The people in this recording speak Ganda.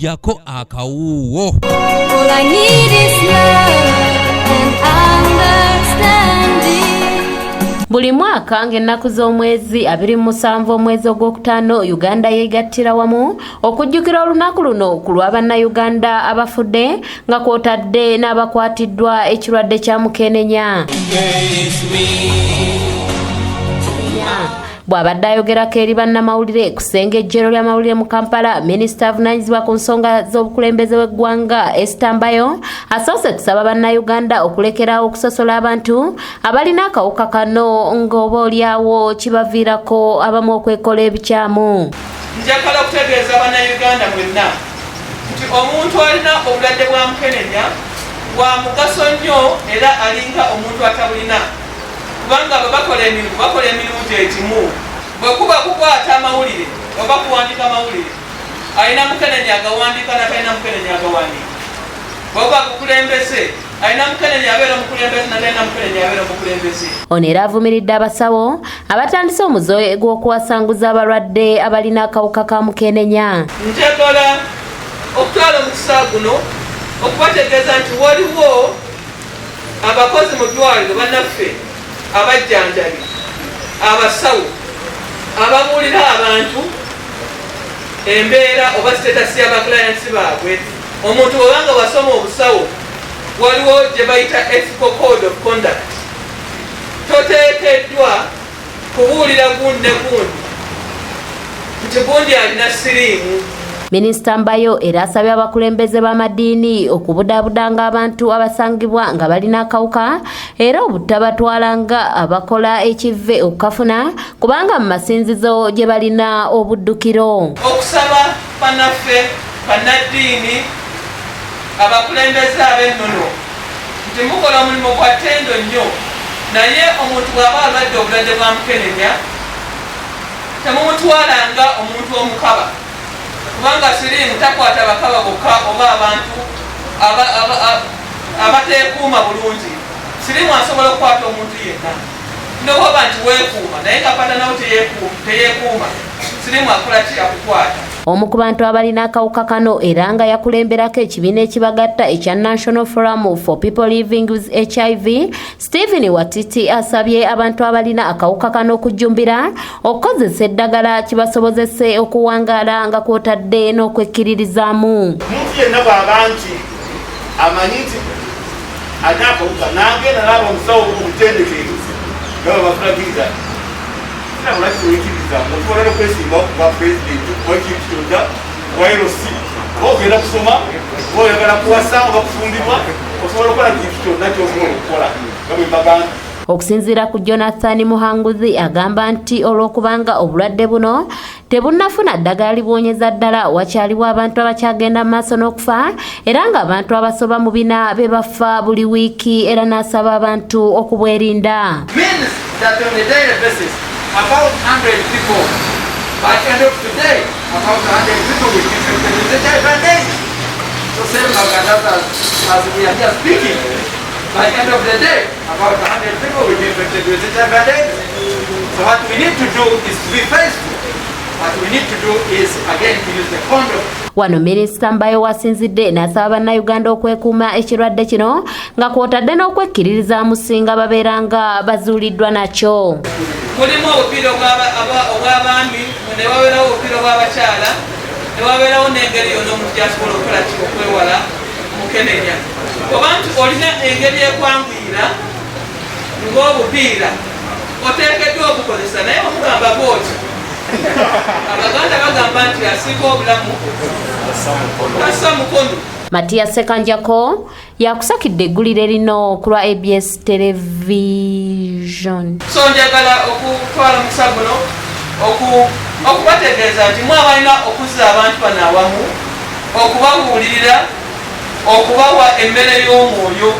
Ng'oggyako akawuuwo. All I need is love and understanding. Buli mwaka ng'ennaku z'omwezi 27 omwezi ogwokutaano, Uganda yeegattira wamu okujjukira olunaku luno ku lwa Bannayuganda abafudde nga kwotadde n'abakwatiddwa ekirwadde kya mukenenya. Bw'abadde ayogerako eri bannamawulire ku ssengejjero ly'amawulire mu Kampala, minisita avunaanyizibwa ku nsonga z'obukulembeze bw'eggwanga Esther Mbayo asoose kusaba Bannayuganda okulekerawo okusosola abantu abalina akawuka kano, ng'oba oliawo kibaviirako abamu okwekola ebikyamu. Njagala okutegeeza Bannayuganda mwenna nti omuntu alina obulwadde bwa mukenenya wa mugaso nnyo era alinga omuntu atabulina, kubanga bwe bakola emirimu, bakola emirimu gyegimu. Bwe kuba kukwata amawulire oba kuwandika amawulire, alina mukenenya agawandiika, natalina mukenenya agawandiika. Bwekuba kukulembeze, alina mukenenya abeera omukulembeze, natalina mukenenya abeera omukulembeze. Ono era avumiridde abasawo abatandise omuze gw'okuwasanguza abalwadde abalina akawuka ka mukenenya. Njagala okutwala omukisa guno okubategeeza nti waliwo abakozi mu ddwaliro bannaffe, abajjanjabi, abasawo ababuulira abantu embeera oba status y'abaclients baabwe. Omuntu bwobanga wasoma obusawo, waliwo gye bayita ethical code of conduct. Toteekeddwa kubuulira gundi ne gundi nti gundi alina siriimu. Minisita Mbayo era asabye abakulembeze b'amadiini okubudaabudanga abantu abasangibwa nga balina akawuka, era obutabatwalanga abakola ekive okukafuna, kubanga mu masinzizo gye balina obuddukiro. Okusaba bannaffe bannaddiini, abakulembeze ab'ennono, nti mukola omulimu gwa ttendo nnyo, naye omuntu bw'aba alwadde obulwadde bwa mukenenya, temumutwalanga omuntu omukaba, kubanga siriimu takwata bakaba bokka oba abantu abateekuuma bulungi. Siriimu asobola okukwata omuntu yenna, nowoba nti weekuuma naye nga patanawo teyeekuuma, siriimu akola ki? Akukwata. Omu ku bantu abalina akawuka kano era nga yakulemberako ekibiina ekibagatta ekya National Forum for People Living with HIV, Stephen Watiti, asabye abantu abalina akawuka kano okujjumbira okukozesa eddagala kibasobozese okuwangaala nga kwotadde n'okwekkiririzaamu. Omuntu yenna bw'aba nti amanyi nti alina akawuka, n'agenda n'aba omusawo omutendeke nga bwe batulagiriza, lwaki tewekiriza? Osobola nokwesimbawo kuba pulezidenti kuba ekintu kyonna, oba LC, oba ogenda kusoma, oba oyagala kuwasa oba kufumbibwa, osobola okukola kintu kyonna kyosobola okukola nga bwe mbagamba. Okusinziira ku Jonathan Muhanguzi, agamba nti olw'okubanga obulwadde buno tebunnafuna ddagala libwonyeza ddala, wakyaliwo abantu abakyagenda mu maaso n'okufa, era ng'abantu abasoba mu 400 be bafa buli wiiki, era n'asaba abantu okubwerinda. Means that on a daily basis, about 100 people, by end of today, about 100 people will be infected with HIV and AIDS. So same like as we are here speaking, by end of the day, about 100 people will be infected with HIV and AIDS. So what we need to do is to be faithful. What we need to do is, again, to use the condom. Wano Minisita Mbayo wasinzidde n'asaba Bannayuganda okwekuuma ekirwadde kino nga kwotadde n'okwekkiririzaamu singa babeera nga bazuuliddwa nakyo. Mulimu obupiira obw'abaami, ne wabeerawo obupiira obw'abakyala, ne wabeerawo n'engeri yonna omuntu gyasobola okukola ki? Okwewala mukenenya. Oba nti olina engeri ekwanguyira ng'obupiira, oteekeddwa obukozesa, naye omugamba bwoti, Abaganda bagamba nti asiika obulamu tassa mukono. Matiya Sekanjako yakusakidde eggulire lino ku lwa ABS Television. So njagala okutwala omukisa guno okubategeeza nti mwe abalina okuzza abantu bano awamu, okubabuulirira, okubawa emmere y'omwoyo.